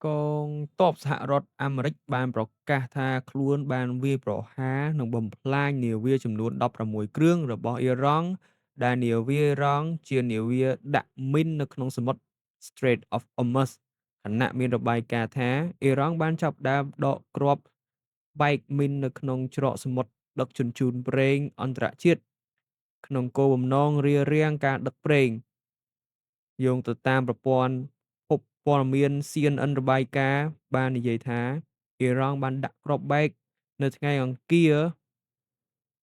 កងទ័ពសហរដ្ឋអាមេរិកបានប្រកាសថាខ្លួនបានវាយប្រហារនិងបំផ្លាញនាវាចំនួន16គ្រឿងរបស់អ៊ីរ៉ង់ដែលនាវាអ៊ីរ៉ង់ជានាវាដាក់មីននៅក្នុងសមុទ្រ Strait of Hormuz ខណៈមានរបាយការណ៍ថាអ៊ីរ៉ង់បានចាប់ផ្ដើមដកគ្រាប់បែកមីននៅក្នុងច្រកសមុទ្រដឹកជញ្ជូនប្រេងអន្តរជាតិក្នុងគោលបំណងរារាំងការដឹកប្រេងយោងទៅតាមប្រព័ន្ធភពព័ត៌មាន CNN របាយការណ៍បាននិយាយថាអ៊ីរ៉ង់បានដាក់គ្រាប់បែកនៅថ្ងៃអង្គារ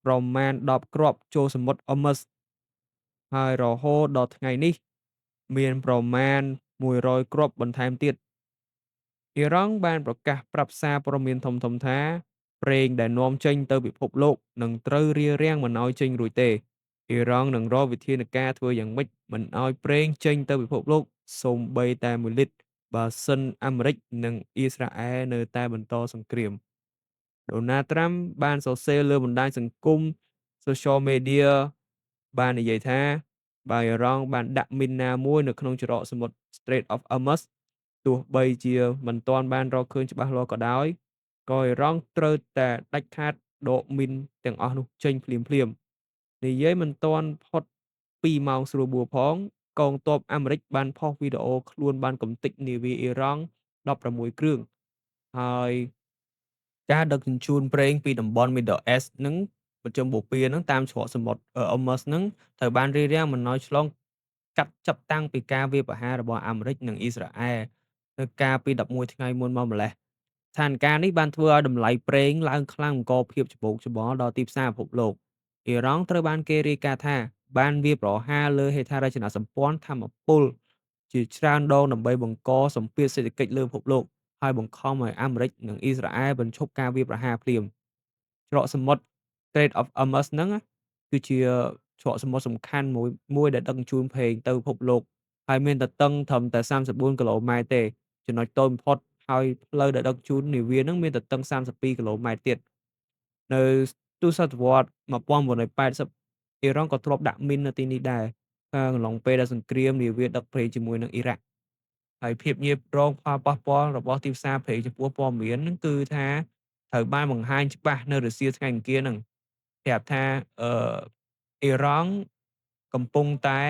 ប្រមាណ10គ្រាប់ចូលសមុទ្រ Hormuz ហើយរហូតដល់ថ្ងៃនេះមានប្រមាណ100គ្រាប់បន្ថែមទៀតអ៊ីរ៉ង់បានប្រកាសប្រាប់សារព័ត៌មានធំៗថាប្រេងដែលនាំចេញទៅពិភពលោកនឹងត្រូវរារាំងមិនឲ្យចេញរួចទេអ៊ីរ៉ង់នឹងរកវិធានការធ្វើយ៉ាងម៉េចមិនឲ្យប្រេងចេញទៅពិភពលោកសូម្បីតែ1លីត្របើសិនអាមេរិកនិងអ៊ីស្រាអែលនៅតែបន្តសង្គ្រាមដូណាល់ត្រាំបានសរសេរលើបណ្ដាញសង្គម Social Media បាននិយាយថាបើអ៊ីរ៉ង់បានដាក់មីនណាមួយនៅក្នុងច្រកសមុទ្រ Strait of Hormuz ទោះបីជាមិនទាន់បានរកឃើញច្បាស់លាស់ក៏ដោយក៏អ៊ីរ៉ង់ត្រូវតែដាច់ខាតដកមីនទាំងអស់នោះចេញភ្លាមៗនិយាយមិនទាន់ផុត2ម៉ោងស្រួលបួផងកងទ័ពអាមេរិកបានផុសវីដេអូខ្លួនបានកម្ទេចនាវាអ៊ីរ៉ង់16គ្រឿងហើយការដឹកជញ្ជូនប្រេងពីតំបន់ Middle East នឹងប្រជុំបូព៌ានឹងតាមច្រកសមុទ្រ Hormuz នឹងត្រូវបានរារាំងមិនឲ្យឆ្លងកាត់ចាប់តាំងពីការវាយប្រហាររបស់អាមេរិកនិងអ៊ីស្រាអែលនៅកាលពី11ថ្ងៃមុនមកម្លេះស្ថានភាពនេះបានធ្វើឲ្យតម្លៃប្រេងឡើងខ្លាំងបង្កភាពច្បូកច្បល់ដល់ទីផ្សារពិភពលោកអ៊ីរ៉ង់ត្រូវបានគេរាយការណ៍ថាបានវាយប្រហារលើហេដ្ឋារចនាសម្ព័ន្ធថាមពលជាច្រើនដងដើម្បីបង្កសម្ពាធសេដ្ឋកិច្ចលើពិភពលោកហើយបង្ខំឲ្យអាមេរិកនិងអ៊ីស្រាអែលបញ្ឈប់ការវាយប្រហារភ្លាមច្រកសមុទ្រ Strait of Hormuz ហ្នឹងគឺជាច្រកសមុទ្រសំខាន់មួយដែលដឹកជញ្ជូនប្រេងទៅពិភពលោកហើយមានទទឹងត្រឹមតែ34គីឡូម៉ែត្រទេចំណុចតូចបំផុតហើយផ្លូវដែលដឹកជញ្ជូននាវាហ្នឹងមានទទឹង32គីឡូម៉ែត្រទៀតនៅទសវត្ស1980អ៊ីរ៉ង់ក៏ធ្លាប់ដាក់មីននៅទីនេះដែរកំឡុងពេលដែលសង្គ្រាមនាវាដឹកប្រេងជាមួយនឹងអ៊ីរ៉ាក់ហើយភាពងាយរងផលប៉ះពាល់របស់ទីផ្សារប្រេងចំពោះព័ត៌មានហ្នឹងគឺថាត្រូវបានបង្ហាញច្បាស់នៅរសៀលថ្ងៃអង្គារហ្នឹងប្រាប់ថាអឺអ៊ីរ៉ង់កំពុងតែ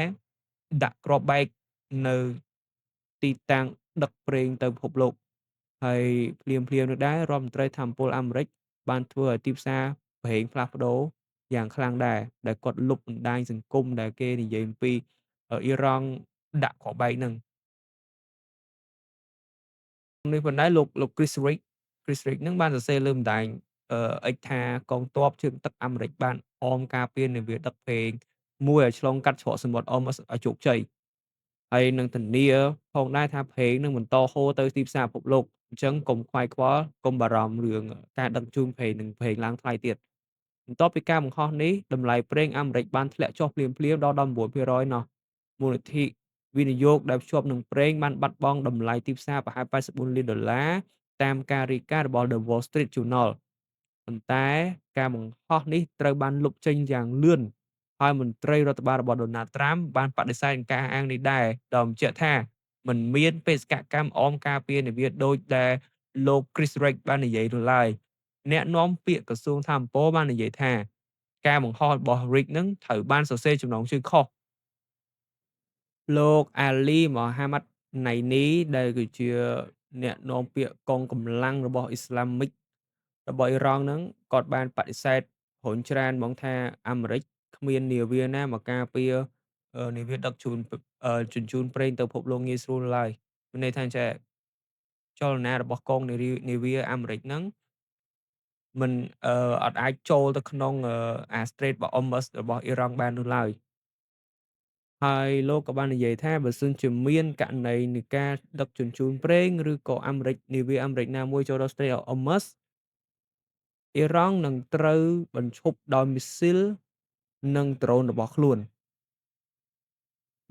ដាក់គ្រាប់បែកនៅទីតាំងដឹកប្រេងទៅពិភពលោកហើយភ្លាមៗនោះដែររដ្ឋមន្ត្រីថាមពលអាមេរិកបានធ្វើឲ្យទីផ្សារប្រេងផ្លាស់ប្ដូរយ៉ាងខ្លាំងដែរដែលគាត់លុបបណ្ដាញសង្គមដែលគេនិយាយអំពីអ៊ីរ៉ង់ដាក់គ្រាប់បែកហ្នឹងនេះប៉ុន្តែលោក Chris Wright Chris Wright ហ្នឹងបានសរសេរលើបណ្ដាញអឺ X ថាកងទ័ពជើងទឹកអាមេរិកបានអមការពារនាវាដឹកប្រេងមួយឲ្យឆ្លងកាត់ច្រកសមុទ្រ Hormuz ឲ្យជោគជ័យហើយនឹងធានាផងដែរថាប្រេងនឹងបន្តហូរទៅទីផ្សារពិភពលោកអញ្ចឹងកុំខ្វាយខ្វល់កុំបារម្ភរឿងការដឹកជញ្ជូនប្រេងនិងប្រេងឡើងថ្លៃទៀតបន្ទាប់ពីការបង្ហោះនេះតម្លៃប្រេងអាមេរិកបានធ្លាក់ចុះភ្លាមៗដល់19%ណោះមូលនិធិវិនិយោគដែលភ្ជាប់នឹងប្រេងបានបាត់បង់តម្លៃទីផ្សារប្រហែល84លានដុល្លារតាមការរាយការណ៍របស់ The Wall Street Journal ប៉ុន្តែការបង្ហោះនេះត្រូវបានលុបចេញយ៉ាងលឿនហើយមន្ត្រីរដ្ឋបាលរបស់ដូណាល់ត្រាំបានបដិសេធការអះអាងនេះដែរដោយបញ្ជាក់ថាមិនមានបេសកកម្មអមការពារនាវាដូចដែលលោក Chris Wright បាននិយាយនោះឡើយអ្នកនាំពាក្យក្រសួងថាមពលបាននិយាយថាការបង្ហោះរបស់ Rick នឹងត្រូវបានសរសេរចំណងជើងខុសលោកអាលីមូហាម៉ាត់ណៃនីដែលគឺជាអ្នកនាំពាក្យកងកម្លាំងរបស់អ៊ីស្លាមិករបស់អ៊ីរ៉ង់ហ្នឹងគាត់បានបដិសេធរុញច្រានហ្មងថាអាមេរិកគ្មាននាវាណាមកការពារនាវាដឹកជញ្ជូនប្រេងទៅពិភពលោកងាយស្រួលឡើយមានន័យថាចេះចលនារបស់កងនាវាអាមេរិកហ្នឹងមិនអត់អាចចូលទៅក្នុងអា Strait of Hormuz របស់អ៊ីរ៉ង់បាននោះឡើយហើយលោកក៏បាននិយាយថាបើសិនជាមានករណីនៃការដឹកជញ្ជូនប្រេងឬក៏អាមេរិកនាវាអាមេរិកណាមួយចូលដល់ Strait of Hormuz អ៊ីរ៉ង់នឹងត្រូវបញ្ឈប់ដោយមីស៊ីលនិងដ្រូនរបស់ខ្លួន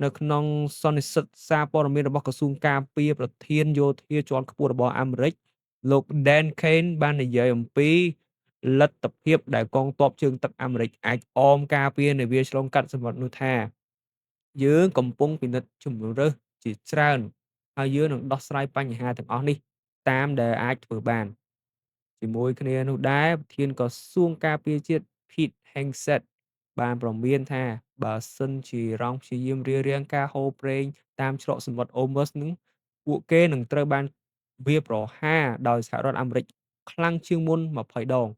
នៅក្នុងសន្និសីទសារព័ត៌មានរបស់ក្រសួងការពារប្រធានយោធាជាន់ខ្ពស់របស់អាមេរិកលោក Dan Caine បាននិយាយអំពីលទ្ធភាពដែលកងទ័ពជើងទឹកអាមេរិកអាចអមការពារនាវាឆ្លងកាត់សមុទ្រនោះថាយើងកំពុងពិនិត្យជម្រើសជាច្រើន ហើយយើងនឹងដោះស្រាយបញ្ហាទាំងអស់នេះតាមដែលអាចធ្វើបាន។ ជាមួយគ្នានោះដែរ ប្រធានក្រសួងការពារជាតិ Pete Hegseth បានព្រមានថា បើសិនជាអ៊ីរ៉ង់ព្យាយាមរារាំងការហូរប្រេងតាមច្រកសមុទ្រអូម៉ូសនឹង ពួកគេនឹងត្រូវបានវាយប្រហារដោយសហរដ្ឋអាមេរិកខ្លាំងជាងមុន 20 ដង។